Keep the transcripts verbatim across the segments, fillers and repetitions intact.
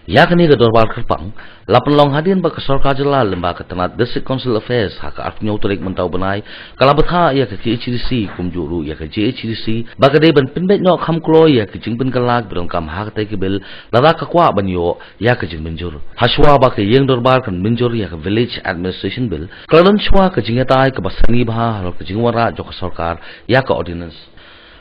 Ïa kane ka dorbar kyrpang la pynlong hadien ba ka sorkar jylla lyngba ka tnat District Council Affairs ha ka arphew tarik mynta u bnai ka la bthah ïa ka K H A D C kumjuh ruh ïa ka J H A D C ba ka dei ban pynbeit noh kham kloi ïa ka jingpynkylla ba donkam ha katei ka bill lada ka kwah ban ïoh ïa ka jingmynjur. Hashwa ba ka ïing dorbar kan mynjur ïa ka Village Administration Bill, ka la don shwa ka jingïatai kaba sani bha halor ka jingwanrah jong ka sorkar ïa ka ordinance.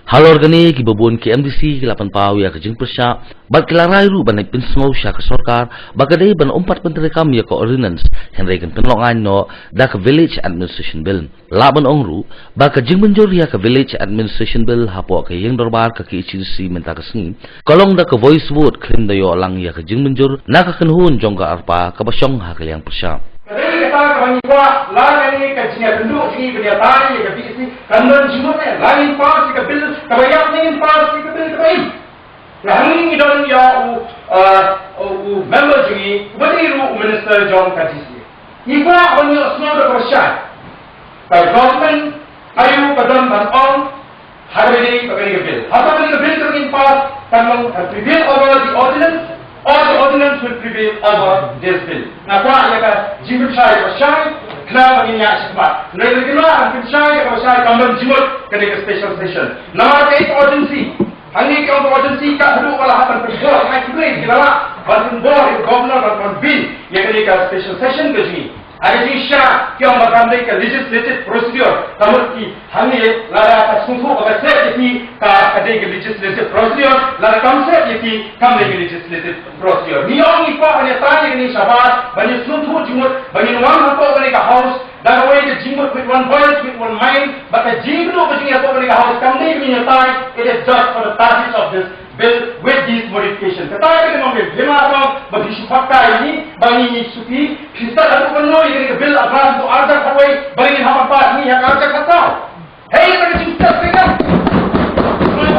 Halor kane kiba bun ki M D C ki la pynpaw ïa ka jingpyrshah bad ki la rai ruh ban leit pynsngew sha ka sorkar ba ka dei ban ym pat pyntreikam ïa ka ordinance, hynrei kan pynlong aiñ noh da ka Village Administration Bill. Lah ban ong ruh ba ka jingmynjur ïa ka Village Administration Bill hapoh ka ïing dorbar ka K H A D C mynta ka sngi ka long da ka voice vote khlem da ïoh lang ïa ka jingmynjur na ka kynhun jong ka ARPA kaba shong ha ka liang pyrshah. Ka dei kata kaba ngi kwah la kane ka jingïakynduh jong ngi ban ïatai ïa ka B C kan don jingmut ne la ngin pass ïa ka bill kaba ïap ne ngin pass ïa ka bill kaba im. Nga hangne ngi don ïa u, uh, u member jong ngi uba dei ruh u minister jong ka D C A. Ngi kwah ban ïohsngew da kaba shai. Ka government aïu ka don ban ong ha kaba dei ka kane ka bill. Ha kaba dei ka bill kaba ngin pass kan long kan prevail over the ordinance or the ordinance will prevail over this bill. Nga kwah ïa ka jingpynshai kaba shai khnang ba ngin ïa shikmat. Hynrei lada ngim lah ban pynshai ïa kaba shai kam don jingmut kane ka special session. Namar ka urgency. Hangne ki ong ka urgency ka haduh ba la hap ban pynbor, nga khublei ki la lah ban pynbor ïa u governor ban convene ïa kane ka special session ka jong ngi. Ha ka jingshisha ki ong ba kam dei ka legislative procedure, ka mut ki hangne lada ka sngewthuh ba ka sep ïa ki ka, ka dei ka legislative procedure, lada kam sep ïa ki kam dei ka legislative procedure. Ngi ong ngi kwah ban ïatai ïa kane shabar, ban ïasngewthuh jingmut, ban ïawan hapoh kane ka house, da kawei ka jingmut with one voice, with one mind, bad ka jingkynduh ka jingïakob kane ka house kam dei ban ïatai, it is just for the passage of this bill with these modifications. Kata ka dei ka nongrim, ngim lah ban ong ba phi shu pakai ïa ngi, ba ngi ngi shu phi, phi stad haduh kano ïa kane ka bill, a draft to arjak kawei, ba ngin hap ban pass ngi ïa ka arjak kata. Hei, ka jingstad phi ka. Ngi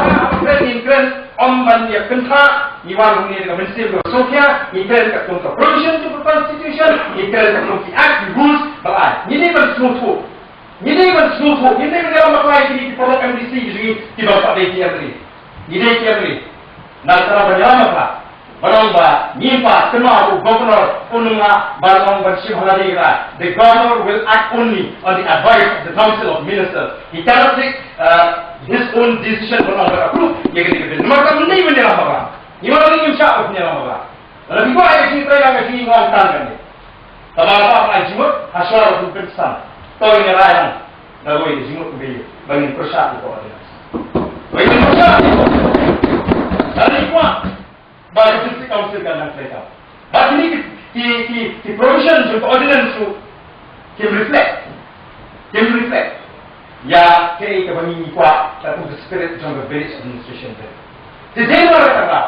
kren, ngi kren, ym ban ïa kyntha, ngi wan hangne da ka mynsiem kaba sngewkhia, ngi kren katkum ka provision jong ka constitution, ngi kren katkum ki act, ki rules, ba ai. Ngi dei ban sngewthuh. Ngi dei ban sngewthuh, ngi dei ban ïalam bakla ïa kine ki paralok M D C jong ngi kiba pat dei ki M L A. Ngi dei ki M L A. Nangta ban ïalam bakla. Ban ong ba ngim pat kynmaw u governor un ym lah ban ong ban shim ha lade kata. The governor will act only on the advice of the council of ministers. He cannot take, uh, his own decision ban ong ban approve ïa kane ka bill. Namar kata ngim dei ban ïalam bakla. Ngim dei ban ïalam bakla. Lada phi kwah ïa ka jingtrei lang ka jingïalang tang kane. Kaba nga kwah ban ai jingmut ha shwa ruh pynsan. To ngin rai lang da kawei ka jingmut kaba ïeit ba ngin pyrshah ïa ka ordinance. Ba ngin pyrshah ïa ka ordinance. Lada ngi kwah ba ka District Council kan nang trei kam. Ba kine ki, ki, ki, ki provision jong ka ordinance ruh kim reflect. Kim reflect ïa kaei kaba ngi ngi kwah, katkum ka spirit jong ka Village Administration Bill. Te dei namar kata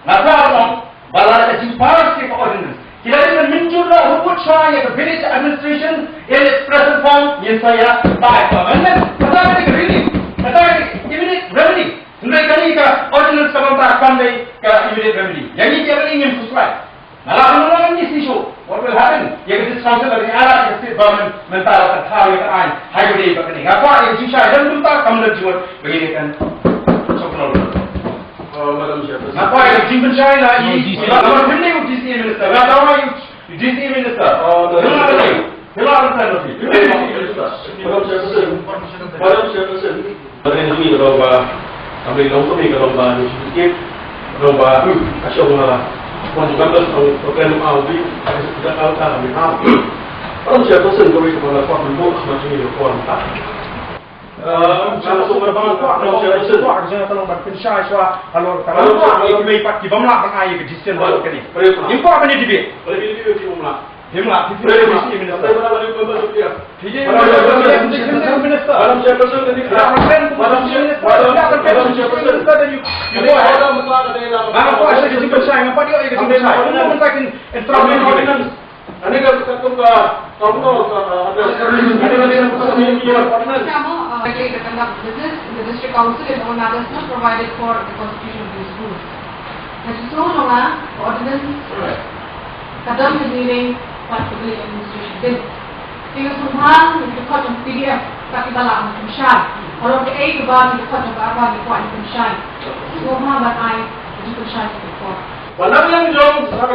nga kwah ban ong ba lada ka jingpass ïa ka ordinance, ki la dei ban mynjur noh hukum shwa ïa ka Village Administration in its present form, ngin sa ïa pass amendment. Kata ka dei ka relief, kata ka dei ka immediate remedy. Hynrei kane ka ordinance kaba mynta kam dei ka immediate remedy. Ïa ngi ki M L A ngim khuslai. Nga la ong ngi shisha what will happen. Ïa ka District Council lada ngi ailad ïa ka State Government mynta la ka thaw ïa ka aiñ. Hai ba dei ba kane. Nga kwah ïa ka jingshai lem kumta kam lem jingmut ba ngi kan. Soknol. Uh, Madam Chairperson. Nga kwah ïa ka jingpynshai na i. Namar hynne u D C A Minister. Nga dawa ïa u D C A Minister. Uh, Madam Chairperson. Madam Chairperson. Madam Chairperson. Madam Chairperson. Ba dei jong ngi ka long ba, kam dei long kmie ka long ba, ni shu kit, long ba, hmm, ka shong la. Wan ju ban ba, ka long, ka long au bi, ka long ka, ka long au. Ka long siapa sen kawei ka ba la kwah mynta, ma jong ngi ka kwah mynta. Eh, ka long ka ba la kwah, ka long siapa sen. Ka long ban pynshai shwa, ka long ka long kwah, ki mei pat ki bym lah ban ai ka decision ba ka ni. Ngim kwah ban ïa debate. Ngim lah, phi, phi, phi, phi, Minister. Phi, phi, Minister. Madam Chairperson, can you, Madam Chair-, Madam Chairperson. Minister, then you, you go ahead. Madam, Madam Chairperson. Madam, Madam Chairperson. Madam Chairperson. Madam Chairperson. Kamu, uh, okay, the conduct business in the district council and all matters not provided for the constitution of these rules. Hynrei shisha ka ordinance ka dang ka jingïalang pat ka Village Administration Bill. Te nga sngewbha ngi dkhot jong P D F, ka ki ba la pynshai. Ong kaei kaba ngi dkhot jong ka ARPA ngi kwah pynshai. Sngewbha ban ai ka jingpynshai ka dkhot. Ba la ïeng jong sa ka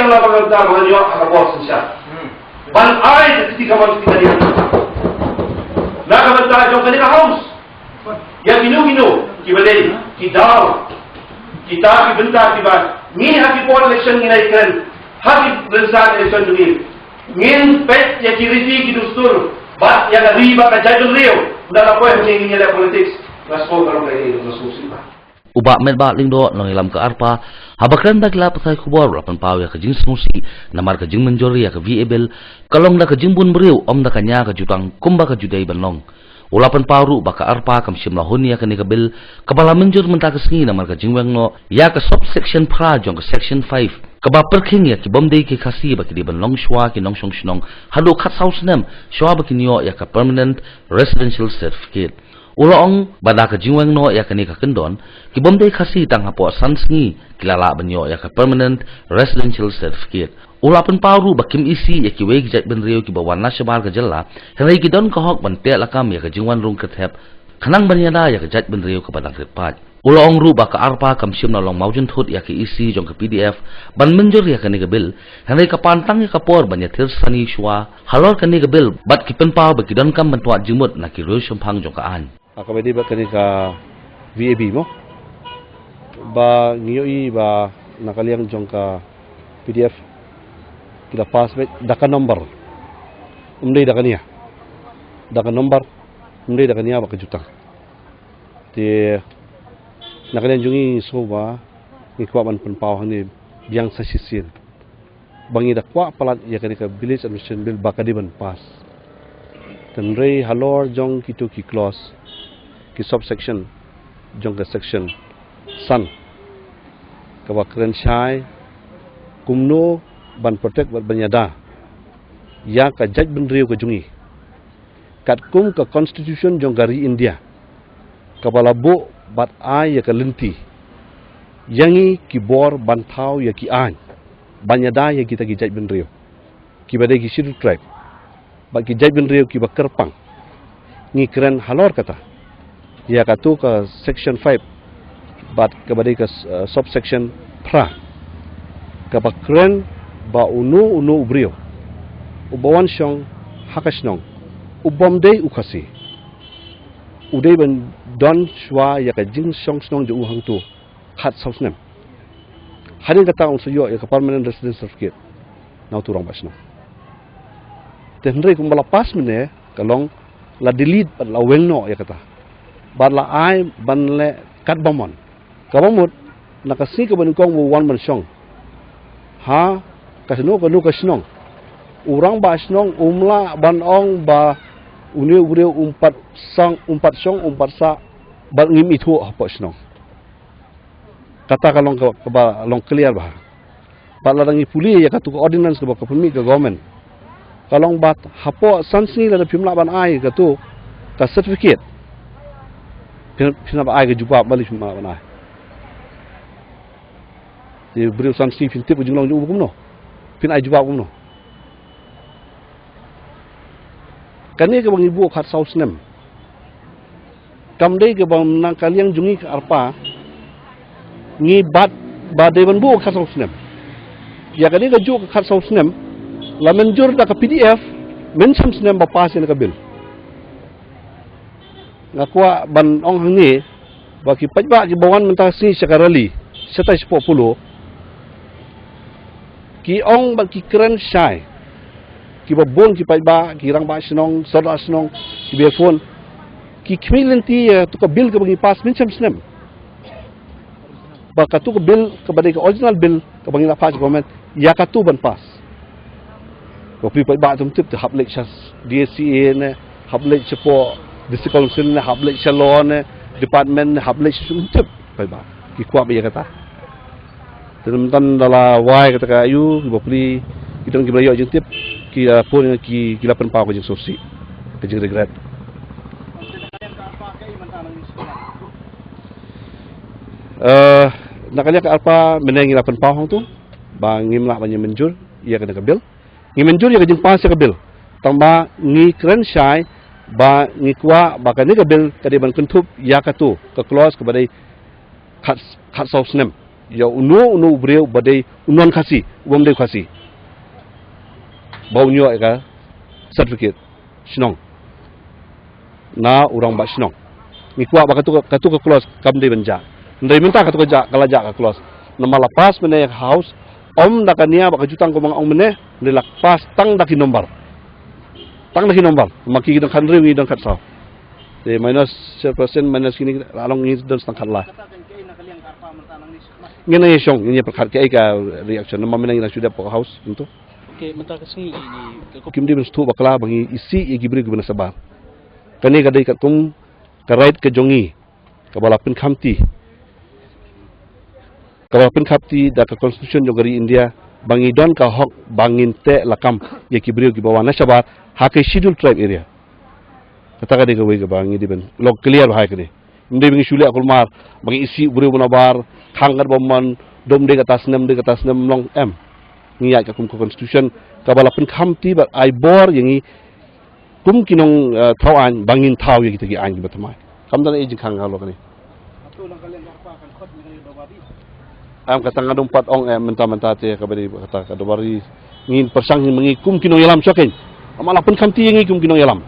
Ïa la ka bynta ban ïoh ha ka bor synshar ban ai ka kti kamon kti kadiang na ka bynta jong kane ka House. Ïa kino kino kiba dei ki daw, kita ki bynta kiba ngi ha ki por election ngi la ïakren, ha ki bynta election jong ngi ngin peit ïa ki riti ki dustur bad ïa ka ri bad ka jaitbynriew. Ynda la poi hangne ngin ïaleh politics, nga sngewbha ka long kaei ka sngewsih ba. U Bah Metbah Lyngdoh, nongïalam ka ARPA, haba kren bad ki lad pathai khubor, u la pynpaw ïa ka jingsngewsih namar ka jingmynjur ïa ka VA Bill ka long da ka jingbun briew, ym da ka nia ka jutang kumba ka ju dei ban long. U la pynpaw ruh ba ka ARPA kam shym la hun ïa kane ka Bill kaba la mynjur mynta ka sngi namar ka jingweng noh ïa ka subsection phra jong ka section five, kaba pyrkhing ïa ki bym dei ki Khasi ba ki dei ban long shuwa ki nongshong shnong haduh khatsaw snem shuwa ba kin ïoh ïa ka Permanent Residential Certificate. U la ong ba da ka jingweng noh ïa kane ka kyndon, ki bym dei Khasi tang hapoh san sngi ki la lah ban ïoh ïa ka Permanent Residential Certificate. U la pynpaw ruh ba kim isih ïa kiwei ki jaitbynriew kiba wan na shabar ka jylla, hynrei ki don ka hok ban teh lakam ïa ka jingwan rung kyrthep khnang ban ïada ïa ka jaitbynriew kaba dang rit paid. U la ong ruh ba ka ARPA kam shym la long mawjynthut ïa ka EC jong ka PDF ban mynjur ïa kane ka Bill, hynrei ka pan tang ïa ka por ban ïathir sani shuwa halor kane ka Bill bad ki pynpaw ba ki donkam ban twad jingmut na ki riew shemphang jong ka aiñ. Ha kaba ïadei bad kane ka VAB mo, ba ngi ïohi ba na ka liang jong ka PDF ki la pass beit da ka number, ym dei da ka nia, da ka number, ym dei da ka nia bad ka jutang. Te na ka liang jong ngi, ngi sngew ba ngi kwah ban pynpaw hangne biang sa shisien ba ngi da kwah palat ïa kane ka Village Administration Bill ba ka dei ban pass. Hynrei halor jong kito ki clause, ki subsection jong ka section san, kaba kren shai kumno ban protect bad ban ïada ïa ka jaitbynriew ka jong ngi katkum ka Constitution jong ka ri India, kaba la buh bad ai ïa ka lynti ïa ngi ki bor ban thaw ïa ki aiñ ban ïada ïa kita ki jaitbynriew kiba dei ki Scheduled Tribe bad ki jaitbynriew kiba kyrpang. Ngi kren halor kata ïa katu ka section five bad kaba dei ka, eh, subsection phra, kaba kren ba uno uno u briew uba wan shong ha ka shnong u bym dei u Khasi, u dei ban don shuwa ïa ka jingshong shnong jong u hangtu khatsaw snem. Hadien kata un sa ïoh ïa ka Permanent Residence Certificate na utu u rangbah shnong. Te hynrei kumba la pass mynne, ka long la delete bad la weng noh ïa kata bad la ai ban leh katba mon. Kaba mut, na ka sngi kaba nyngkong ba u wan ban shong ha kano kano ka shnong, u rangbah shnong um lah ban ong ba une u briew um pat shong, um pat shong, um pat sah bad ngim ithuh hapoh shnong. Kata ka long ka, kaba long clear bha. Bad lada ngi pule ïa katu ka ordinance kaba ka pynmih ka government, ka long ba hapoh san sngi lada phim lah ban ai katu ka certificate, phin, phin hap ai ka jubab, balei phim lah ban ai. Te briew san sngi phin tip ka jinglong jong u ba kumno, phin ai jubab kumno. Kane kaba ngi buh khatsaw snem, kam dei kaba na ka liang jong ngi ka ARPA ngi bat ba dei ban buh khatsaw snem. Ïa kane kajuh ka khatsaw snem la mynjur da ka PDF mynshem snem ba pass ïa ka bill. Nga kwah ban ong hangne ba ki paidbah kiba wan mynta ka sngi sha ka rally shatai shapoh Polo, ki ong bad ki kren shai, kiba bun ki paidbah, ki rangbah shnong, sordar shnong, kiba phone, ki khmih lynti ïa katu ka bill kaba ngi pass mynshem snem. Ba katu ka bill kaba dei ka original bill kaba ngi la pass government, ïa katu ban pass. Ba phi paidbah tum tip te hap leit sha DSCA ne, hap leit shapoh District Council ne, hap leit sha law ne, department ne, hap leit sha sum tip paidbah. Ki kwah ba ïa kata. Te mynta da la wai kata ka ayu, kiba pli, ki don kiba la ïoh jingtip, ki la pun, ki, ki la pynpaw ka jingsngewsih, ka jingregret. Eh, na ka liang ka ARPA mynne ngi la pynpaw hangtu ba ngim lah ban ïa mynjur ïa kane ka bill. Ngi mynjur ïa ka jingpass ïa ka bill, tangba ngi kren shai ba ngi kwah ba kane ka bill ka dei ban kynthup ïa katu ka clause kaba dei khat, khatsaw snem. Ïa uno uno u briew ba dei u non Khasi, u bym dei Khasi, ba un ïoh ïa ka certificate shnong na u rangbah shnong. Ngi kwah ba katu ka, katu ka clause kam dei ban jah. Hynrei mynta katu ka jah, ka la jah ka clause. Namar la pass mynne ïa ka House, ym da ka nia bad ka jutang kumba nga ong mynne, hynrei la pass tang da ki number. Tang da ki number. Ma ki don khathynriew, ngi don khatsaw. Te minus chairperson, minus kine, la long ngi don tang khatlai. Ngin ïa shong, ngin ïa pyrkhat kaei ka reaction. Namar mynne ngi dang shu dep ka House, tentu. Okey, mynta ka sngi ngi, ngi, ka Kim dei ban sdang bakla ba ngi isih ïa ki briew kiba na sabar. Kane ka dei katkum ka right ka jong ngi, kaba la pynkhamti, kaba la pynkhamti da ka Constitution jong ka ri India, ba ngi don ka hok ba ngin teh lakam ïa ki briew kiba wan na shabar ha ka Scheduled Tribe area. Kata ka dei kawei kaba ngi dei ban long clear bha ïa kane. Ym dei ba ngi shu leh kulmar ba ngi isih u briew ba nabar, khang katba mon, dom dei kata snem, dei kata snem, long em. Ngi ïaid katkum ka Constitution kaba la pynkhamti bad ai bor ïa ngi kum ki nong, eh, thaw aiñ ba ngin thaw ïa kita ki aiñ kiba thymmai. Kam don ei jingkhang halor kane. Em, kata nga dang pat ong, em, mynta mynta te kaba dei kata ka dorbar ri. Ngin pyrshang hi ma ngi kum ki nongïalam shwa keiñ. Namar la pynkhamti ïa ngi kum ki nongïalam.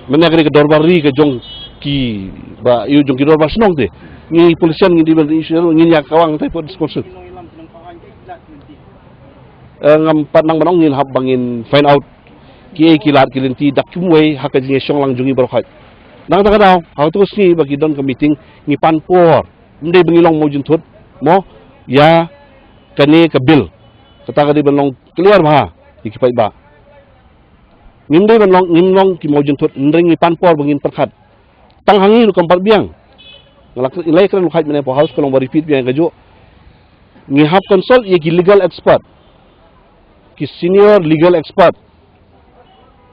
Mynne ka dei ka dorbar ri ka jong ki, ba ïa jong ki dorbar shnong te. Ngi politician ngin dei ban ri shnong, ngin ïa kawang te pat sponsor. Eh, ngam pat nang ban ong, ngin hap ba ngin find out kiei ki lad ki lynti da kumwei ha ka jingïashong lang jong ngi baroh khoit. Nangta ka daw, ha kato ka sngi ba ki don ka meeting, ngi pan por. Ym dei ba ngi long mawjynthut mo ïa kane ka bill. Kata ka dei ban long clear bha ïa ki paidbah. Ngim dei ban long, ngim long ki mawjynthut, hynrei ngi pan por ba ngin pyrkhat. Tang ha ngi ruh kam pat biang. Nga la, nga la ïakren ruh mynne hapoh House, ka long ba repeat biang kajuh. Ngi hap consult ïa ki legal expert, ki senior legal expert.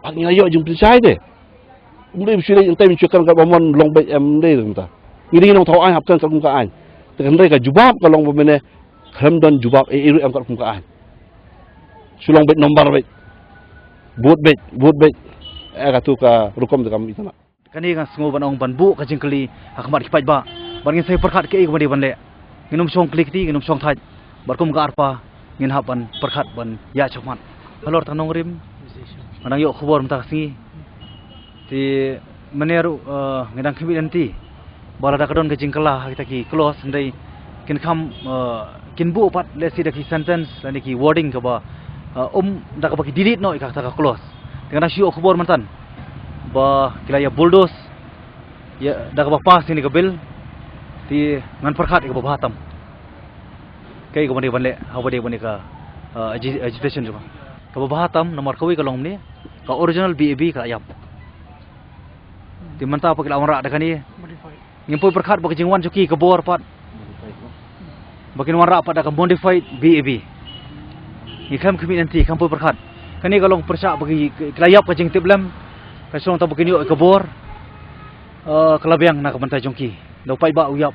Bad ngi la ïoh jingpynshai te. Ym dei ba shu leit, ym dei ba shu kren katba mon long beit, em, ym dei mynta. Ngi dei ngi nongthaw aiñ, hap kren katkum ka aiñ. Te hynrei ka jubab ka long ba mynne khlem don jubab ei ei ruh em katkum ka aiñ. Shu long beit number beit, vote beit, vote beit. Eh, katu ka rukom te kam itynnad. Kane nga sngew ban ong ban buh ka jingkylli ha khmat ki paidbah. Bad ngin sa ïa pyrkhat kaei kaba dei ban leh. Ngin ym shong kylli kti, ngin ym shong thait. Bad kum ka ARPA ngin hap ban pyrkhat ban ïaid shakhmat. Halor tang nongrim, nga dang ïoh khubor mynta ka sngi. Te mynne ruh, eh, nga dang khmih lynti ba lada ka don ka jingkylla ha kita ki clause, hynrei kin kham, eh, kin buh pat lehse da ki sentence lane ki wording kaba, eh, um, da kaba ki delete noh ïa kata ka clause. Te nga dang shu ïoh khubor mynta ba ki la ïa bulldoze ïa da kaba pass ïa kane ka bill. Te ngan pyrkhat ïa kaba bha tam. Kaei kaba dei ban leh, haba dei ban ïa ka, eh, agi-, agitation jong nga. Kaba bha tam namar kawei ka long mynne, ka original B A B ka la ïap. Te mynta pat ki la wanrah da kane. Modified. Ngim poi pyrkhat ba ka jingwan jong ki ka bor pat ba kin wanrah pat da ka modified B A B. Ngi khlem khmih lynti, kham poi pyrkhat. Kane ka long pyrshah ba ki, ki la ïap ka jingtip lem. Ka shu long tang ba kin ïoh ka bor, eh, ka la biang na ka bynta jong ki. Da u paidbah u ïap.